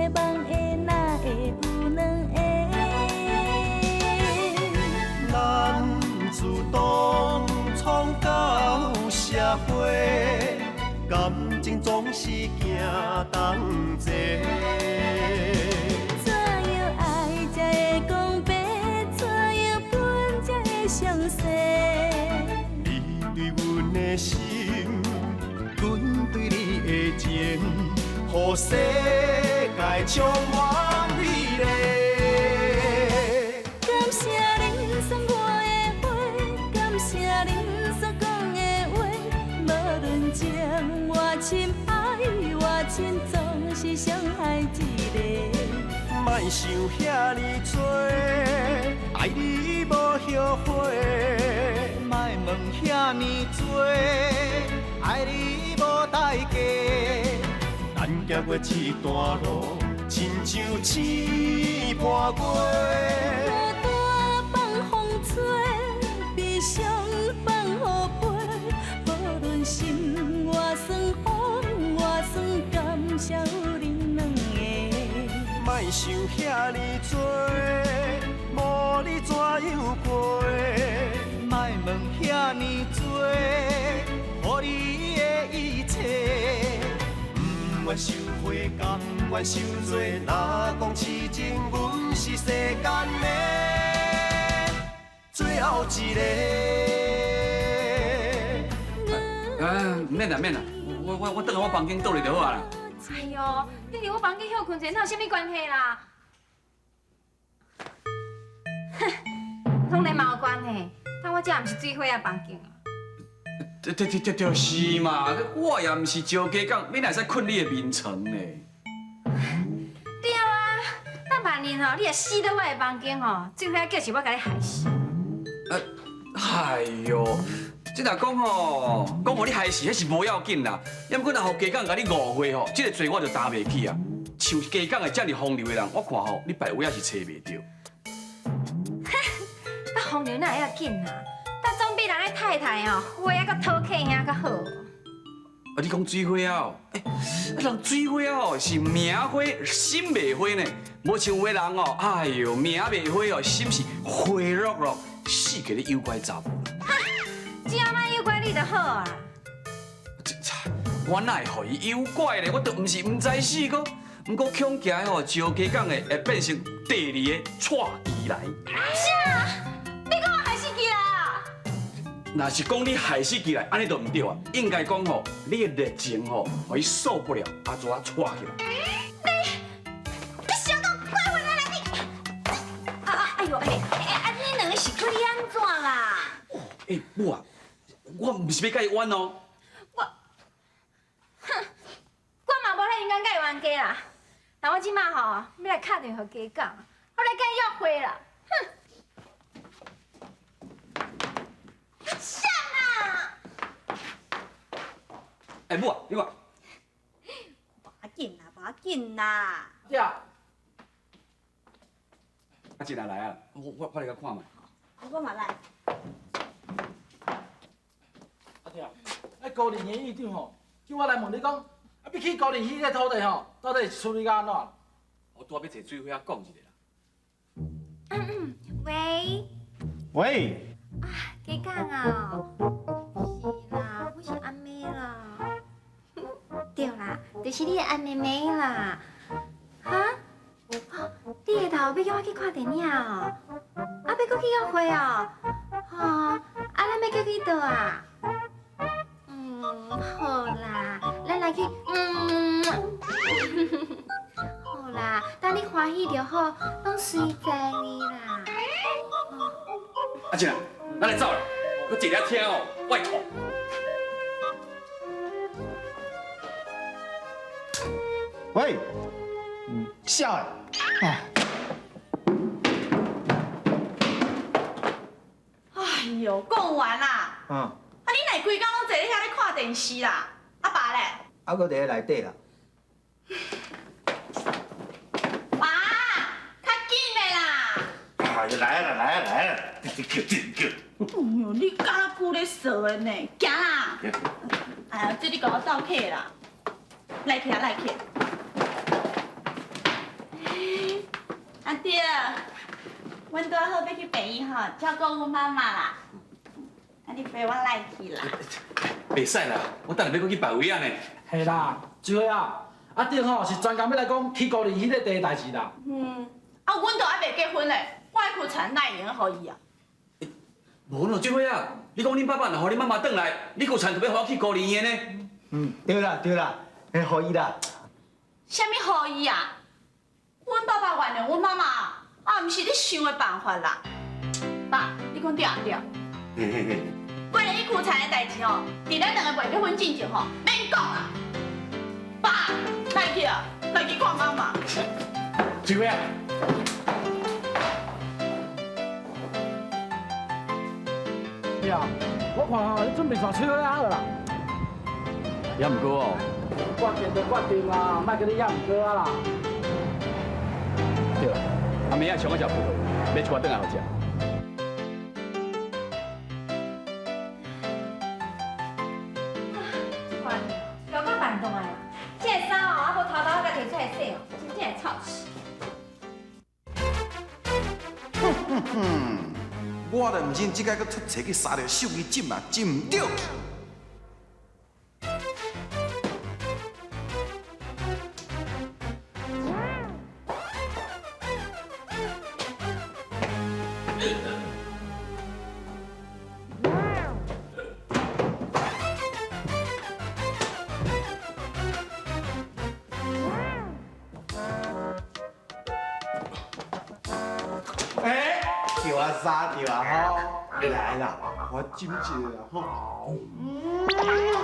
个梦的哪會有兩个？咱自當創到社會，感情總是行同齊。怎樣愛才會講白？怎樣分才會詳細？你對阮的心，阮對你的情，予世界充滿美麗。感謝恁送我的花，感謝恁所講的話，無論情偌深，愛偌深，總是傷害一个。莫想遐爾多，愛你無後悔。莫問遐爾多，愛你無代價。咱行過這段路，親像星伴月。孤單放風吹，悲傷放雨飛，無論心偌酸，風偌酸，感謝有恁兩个。莫想遐爾多，無你怎樣過？莫問遐爾多，予你的一切。毋願受悔，甘願受罪。若講痴情，阮是世間的最後一个。啊，毋免啦，免啦，我轉來我房間倒咧就好啊啦。哎喲，你佇我房間歇睏者，哪有啥物關係啦？哼，當然嘛有關係，但我這毋是水花仔房間啊。對對對對對，是嘛？我也毋是招家講，你哪會使睏你的眠床呢？對啊，等萬一吼，你若死佇我的房間吼，水花仔叫是我共你害死。哎喲，這若講吼，講予你害死，彼是無要緊啦。猶毋過若予家講共你誤會吼，這個罪我就擔袂起啊。像家講的這爾風流的人，我看吼，你別位也是揣袂著。啊，風流哪會要緊啊？但總比人的太太吼，花仔佮討客兄較好。啊，你講水花仔哦，欸，啊人水花仔哦是名花，心袂花呢。無像有的人哦，哎喲，名袂花哦，心是花落落，四界咧誘拐查某。只要莫誘拐你就好啊。這我哪會予伊誘拐咧？我都毋是毋知死個。毋過恐驚吼，招家講的會變成第二个蔡其來。啥？你講我害死起來啊？若是講你害死起來，按呢就毋對啊。應該講吼，你的熱情吼，予伊受不了，啊，就啊掣起來。你小到過分啊啦你！啊啊哎呦哎哎啊！你兩个是去按怎啦？欸，母啊，我毋是欲共伊冤哦。我，哼，我嘛無遐勇敢共伊冤家啦。但我這馬吼，欲來敲電話予家講，我來共伊約會啦。哼！啥啊？欸，母啊，你看。無要緊啦，無要緊啦。呀。阿進來來啊，我來共看覓。我嘛來。阿聽，啊高林縣議長吼，叫我來問你講，啊欲起高林彼个土地吼，到底是處理到按怎？我拄仔欲揣水花仔講一下啦。喂。喂。啊，家講啊，是啦，我是阿妹啦。對啦，就是你的阿妹妹啦。哈？哦，你下晝欲叫我去看電影哦？啊，欲閣去約會哦？哦，啊，咱欲叫去佗啊？嗯，好啦，咱來去，嗯，好啦，等你歡喜就好，攏隨在你啦。阿靜啊，咱來走啦，閣坐佇遐聽哦，我會吐。喂，痟的，哎。哎喲，講完啦。嗯。啊，你哪規工攏坐咧遐咧看電視啦？啊爸咧？啊，閣佇咧內底啦。爸，較緊的啦。哎呀，來啦來啦來啦，直直叫直直叫。哎喲，你敢若久咧踅的呢？行啦。哎呀，這你共我鬥起啦。來起來，來起來。阮拄好欲去病院吼，照顧阮媽媽啦。啊，你陪我來去啦。袂使啦，我等下欲閣去別位仔呢。嘿啦，水花仔，阿弟吼是專工欲來講去高林彼个地的代誌啦。嗯，啊，阮都猶未結婚咧，我的屈田哪會用得予伊啊？無喏，水花仔，你講恁爸爸若予恁媽媽轉來，你屈田就欲予我去孤兒院呢？嗯，對啦對啦，予伊啦。啥物予伊啊？阮爸爸原諒阮媽媽，啊，毋是你想的辦法啦。爸，你講對毋對？關於屈田的代誌吼，佇咱兩个未結婚進前吼，免講啦。爸，來去啊，來去看媽媽。水花仔。是啊，我看吼，你準備娶水花仔好啦。也毋過哦。決定就決定啦，莫閣咧也毋過啊啦。對啦，阿妹仔上愛食葡萄，買一寡轉來予食。這款搞到慢動啊！這个衫哦，猶無偷偷共提出來洗哦，真正會臭死。哼，我就毋信這擺閣出冊去殺著手機針嘛，針毋著去。哎，著啊衫著啊吼，來啦，我斟一下啦吼。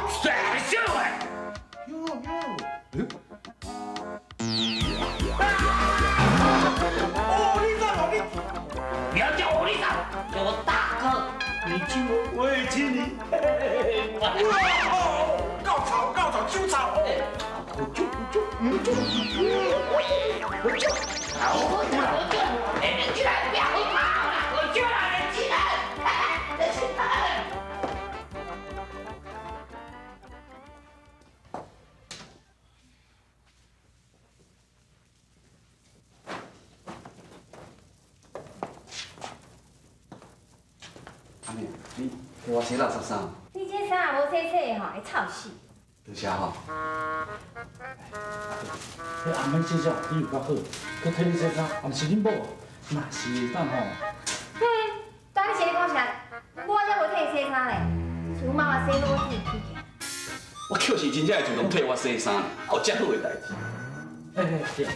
傻笑的。喲喲，哦，你怎哦你？不要叫我你嫂，叫我大哥。你親我，我也親你。哇！夠吵夠吵就吵。我就我就我就。好，我就我就，哎，你起來不要跑啦！我就啦，你起來，你起來。阿妹，你替我洗垃圾衫。你這衫也無洗洗的吼，會臭死。多謝吼。彼阿妹這隻你有較好，閣替你洗衫，也毋是恁某，嘛是會當吼。哼，當你是咧講啥？我才無替你洗衫咧，是阮媽媽洗好，我替伊披起。我確實真正會主動替我洗衫，有遮好的代誌。哎哎，對，啊，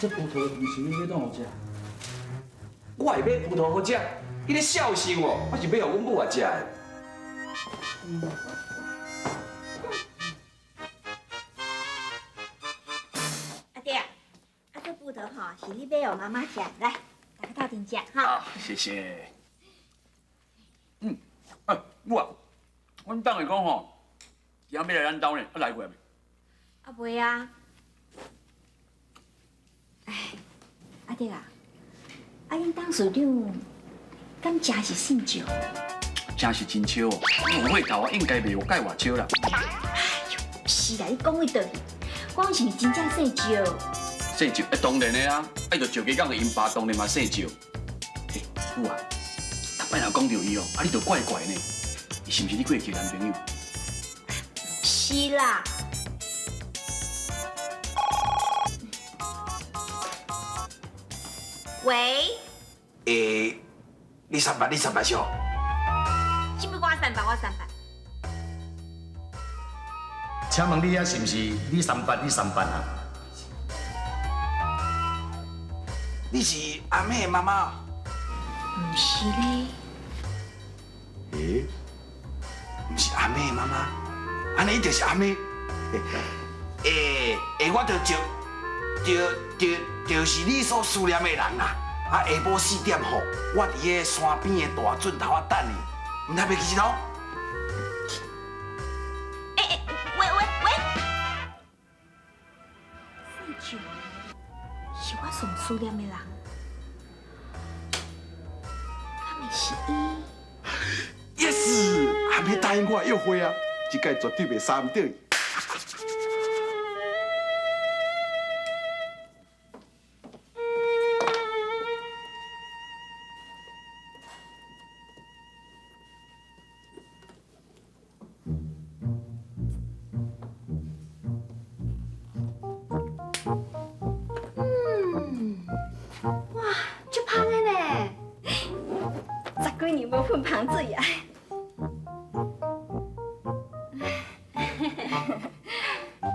這葡萄毋是你買當予食？我會買葡萄予食，你咧痟想哦，我是買予阮母仔食的。阿弟啊，啊這葡萄吼是你買予媽媽食，來，大家鬥陣食哈。好，謝謝。嗯，哎，母啊，阮等下講吼，今仔欲來咱兜呢，啊來過未？啊未啊。哎，阿弟啊，啊恁董事長敢真是姓趙？真是真笑哦，有火頭啊，應該袂蓋偌笑啦。哎喲，是啦，你講佗倒去？我講是毋是真正姓趙？姓趙，當然的啊，啊伊就趙家港的𪜶爸，當然嘛姓趙。欸，母啊，逐擺若講著伊哦，啊你就怪怪呢，伊是毋是你過去的男朋友？是啦。喂。欸，你三八，你三八少。啥物我三八，我三八。請問你遐是毋是李三八？李三八啊？你是阿妹的媽媽？毋是咧。欸？毋是阿妹的媽媽，按呢就是阿妹。欸欸，我就就就就就是你所思念的人啦。啊，下晡4點吼，我佇彼个山邊的大圳頭仔等你，毋通袂記得哦。欸欸，喂喂喂，姓趙，是我上思念的人，敢會是伊？Yes，阿妹答應我約會啊，這擺絕對袂相毋著伊。噴芳水啊！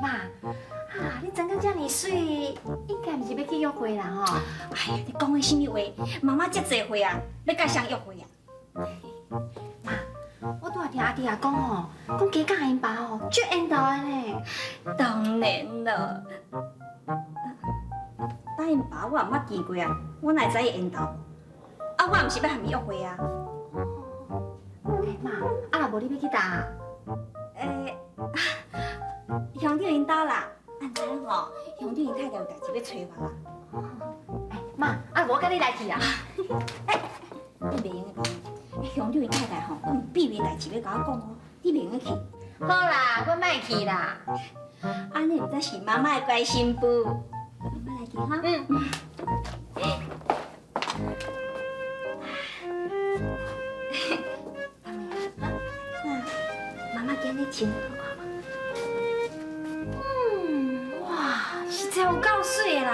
媽，啊，你妝甲遮爾媠，應該毋是欲去約會啦吼？哎呀，你講的啥物話？媽媽這濟歲啊，欲佮誰約會啊？媽，我拄仔聽阿弟仔講吼，講雞公𪜶爸吼足緣投的呢。當然咯，但𪜶爸我也毋捌見過啊，我哪會知伊緣投？啊，我毋是欲和伊約會啊。欸，媽，啊若無你欲去佗？欸，鄉長𪜶兜啦，啊，毋知影吼，鄉長𪜶太太有代誌欲揣我啦。欸，媽，啊無我佮你來去啊。欸，你袂用得講，鄉長𪜶太太吼有秘密代誌欲共我講哦，你袂用得去。好啦，我莫去啦。按呢毋才是媽媽的乖新婦。媽媽來去哈。嗯。媽媽今日穿好看無？嗯，哇，實在有夠媠的啦！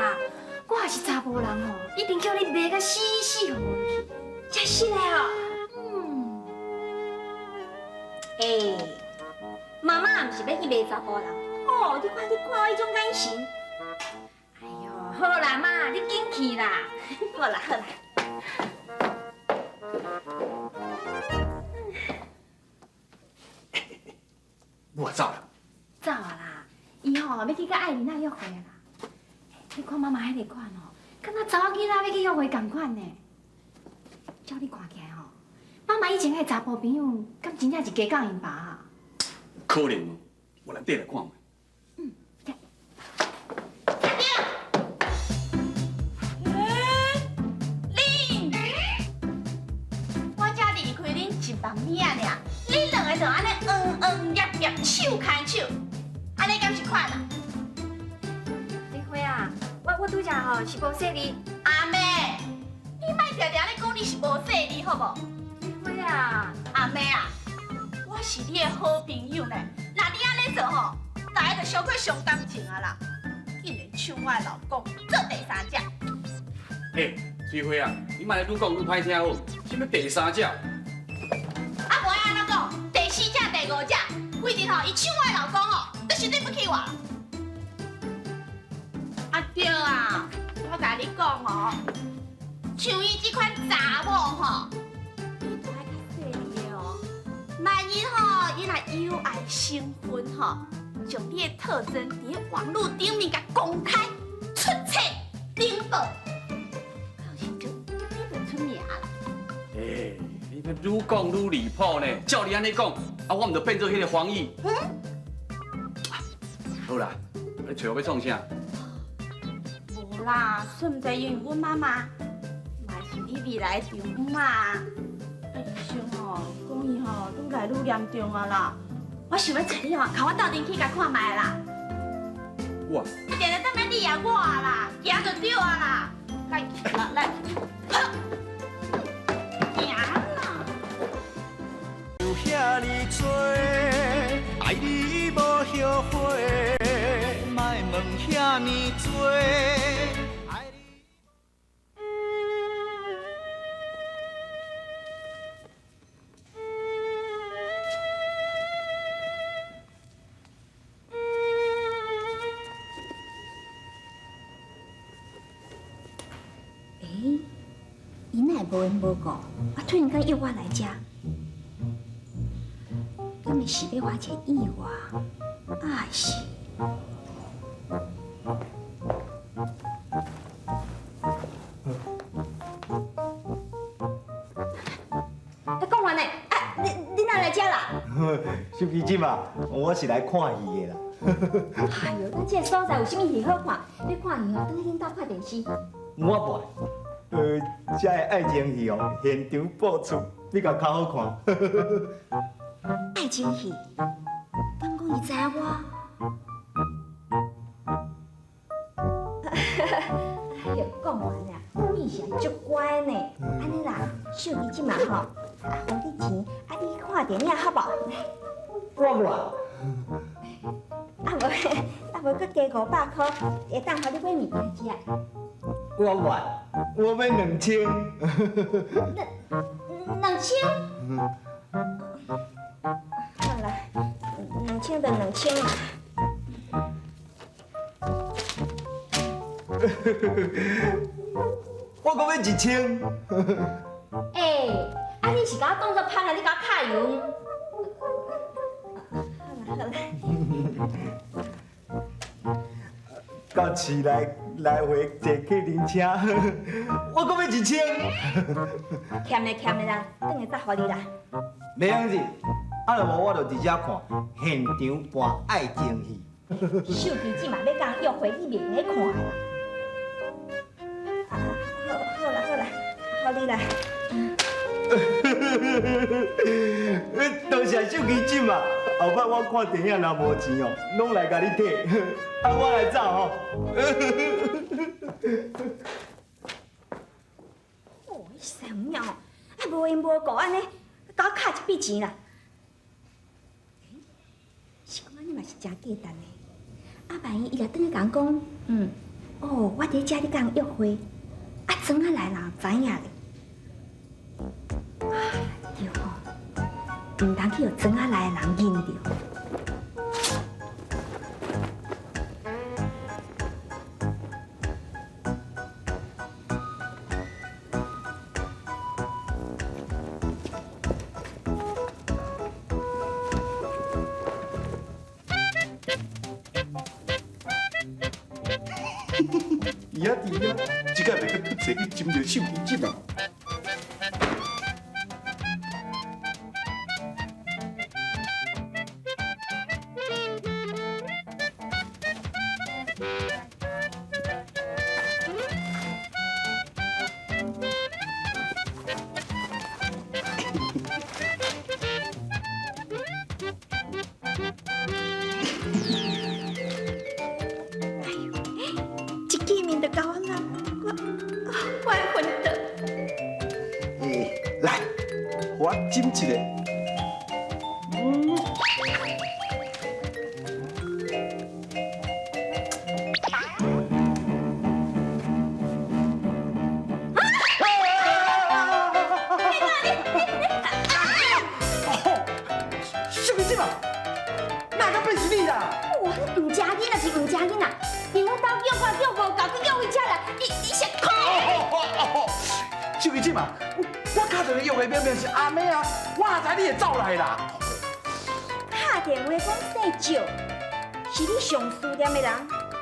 我若是查埔人吼，一定叫你賣甲死死予阮去。真是的哦。嗯。欸，媽媽毋是欲去賣查埔人。哦，你看你看我彼種眼神。哎喲，好啦媽，你緊去啦。好啦好啦。我走啦。走啊啦！伊吼欲去佮愛琳仔約會啦。你看媽媽彼个款哦，敢若查某囡仔欲去約會仝款呢。照你看起來吼，媽媽以前彼个查埔朋友，敢真正是雞公𪜶爸啊？可能哦，我來綴來看覓。嗯，來。恁，我才離開恁一網爾爾，恁兩个就按呢恩恩業業手牽手，按呢敢是款啊？丽花啊，我拄才吼是無細膩。阿妹，你莫定定咧講你是無細膩好無？麗花啊，阿妹啊，我是你的好朋友呢，若你按呢做吼，大家就小可傷感情啊啦。竟然搶我的老公做第三者。欸，翠花啊，你莫咧愈講愈歹聽好，啥物第三者？啊，無愛按怎講？第四者、第五者，規日吼伊搶我的老公吼，就是對不起我。啊對啊，我共你講哦，像伊這款查某吼，你都愛較細膩的哦。萬一吼，伊若有愛成婚吼，將你的特徵佇網路頂面共公開出冊登報，到時陣你就出名啦。欸，你欲愈講愈離譜呢？照你按呢講，啊，我毋就變做彼个黃奕？嗯。好啦，你揣我欲創啥？無啦，煞毋知因為阮媽媽，嘛是你未來的丈母啊。啊，醫生吼，講伊吼愈來愈嚴重啊啦。我想欲揣你吼，共我鬥陣去共看覓啦。我。定定等欲你啊我啦，行就對啊啦。來，來，行啦。有遐爾多，愛你無後悔，莫問遐爾多。伊哪會無緣無故，啊突然間約我來遮，敢會是欲我一个意外，啊是？欸，講完呢，啊，你哪來遮啦？秀琪姐嘛，我是來看戲的啦。哎喲，咱這个所在有啥物戲好看？欲看戲哦，轉去恁兜看電視。我無愛。這个愛情戲哦，現場播出比較較好看。愛情戲，敢講伊知影我？哎喲，講完啦，你是足乖呢。按呢啦，秀琪這馬吼，啊，予你錢，啊，你去看電影好無？我無。啊無，啊無，閣加500箍，會當予你買物件食。我無愛，我欲2000。2000。好啦，2000就2000啦。我阁欲1000。欸，啊你是共我当作潘啊？你共我卡油？好啦好啦。到市内来回坐客运车，我阁欲1000。欠咧欠咧啦，转来再予你啦。袂用紧，啊若无我就伫遮看现场播爱情戏。秀琪姊嘛欲共人约会，你袂用咧看啦。啊，好，好啦好啦，予你啦。多谢秀琪姊嘛，后摆我看电影若无钱哦，拢来共你提，啊我来走吼。哦，啥物啊？啊无缘无故按呢，共我卡一笔钱啦。是讲按呢嘛是真价值的。啊，万一伊若转去共人讲，哦，我伫遮咧共人约会，啊，庄仔内人知影咧。啊，对吼，毋通去予庄仔内的人认著。伊啊伫遐，这摆袂阁出册去斟著手机纸啊！一见面就共我揽，我会昏倒。欸，来，予我斟一下。秀琪姊嘛，哪个变是你啦？哦，你毋食囡仔是毋食囡仔，伫阮兜叫我叫无够，去叫回车来，你是空？秀琪姊嘛，我敲电话约会明明是阿妹啊，我哪知你会走来啦？敲电话讲姓赵，是你上思念的人，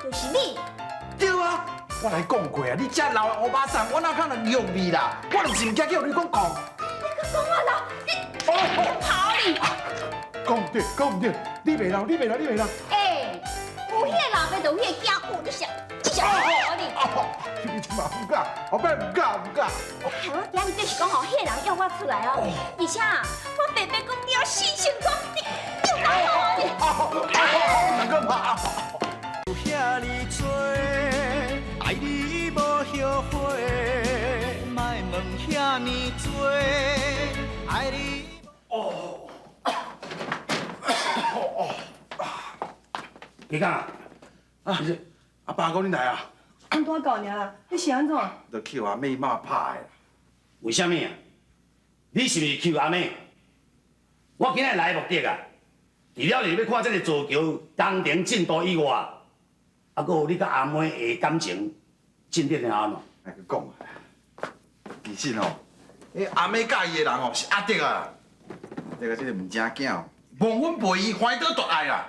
就是你。对啊，我来讲过啊，你这老的欧巴桑，我哪可能约你啦？我就是毋惊叫你讲讲。你阁讲我老，你跑你！讲毋对，讲毋对，你袂老，你袂老，你袂老。欸，有彼个老爸就有彼个囝，哦，你是你是好你。秀琪姊嘛，毋敢，后摆毋敢，毋敢。我今日就是讲吼，彼个人约我出来哦，而且啊，我白白讲你要死心肝，你又讲我你。哪个怕？有遐尔多，爱你无后悔，莫问遐尔多，爱你。你讲啊，阿爸讲你来啊？阮拄仔到尔啦，你是按怎？就去予阿妹妈拍的。为啥物啊？你是毋是去阿妹？我今日来的目的啊，除了是欲看这个造桥工程进度以外，啊，阁有你佮阿妹的感情进展的按怎？莫阁讲啊，其实吼，彼阿妹佮意的人吼是阿德啊，阿德啊，这个毋正囝哦，忘恩负义，怀倒大爱啦。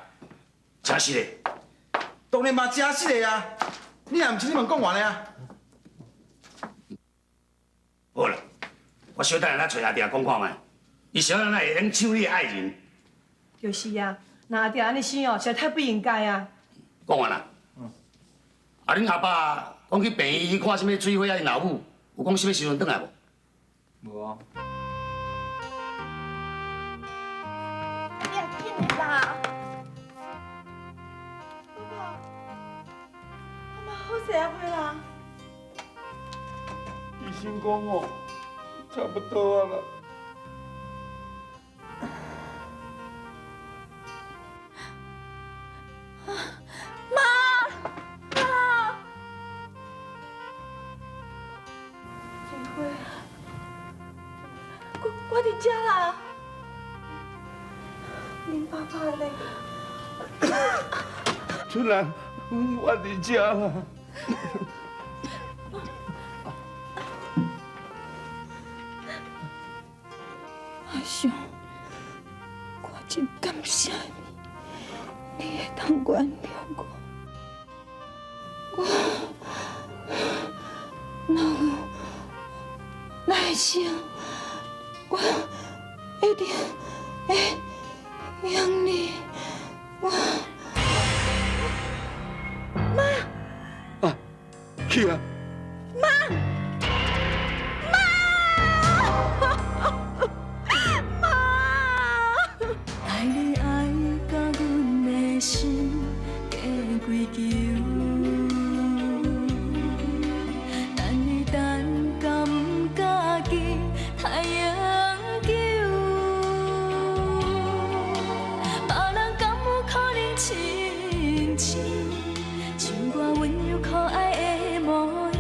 真实的？当然嘛真实的啊！你若毋信，你问讲完的啊。好啦，我小等下来揣阿弟讲看觅，伊小等下会用抢你的爱人。就是啊，若阿弟按呢生哦，实在太不应该啊。讲完啦。啊，恁阿爸讲去病院去看啥物水花啊，𪜶老母有讲啥物时阵转来无？无啊。你也紧啦！爸爸，阿妈好势啊，回啦。医生讲哦，差不多啊啦。妈，妈，水花，我我佇遮啦。恁爸爸咧？春蘭，我佇遮啦。阿雄，我真感謝你，你會當原諒我。我若有來生，我一定會養你。我媽啊，去啊！媽媽媽！愛你愛甲阮的心加幾球，等你等甲毋家己太永久。別人敢有可能親像像我溫柔可愛的模樣，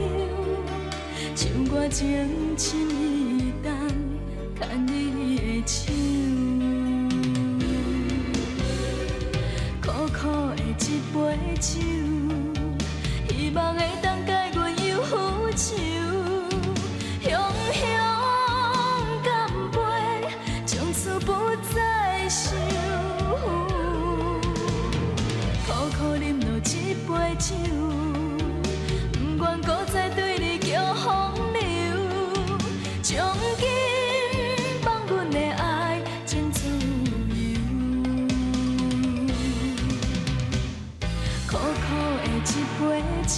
像我情深意重牽你的手，苦苦的一杯酒，希望會當解阮憂愁。雄雄乾杯，從此不再想。苦苦啉落一杯酒，不願閣再對你叫風流，將今放阮的愛真自由。苦苦的一杯酒。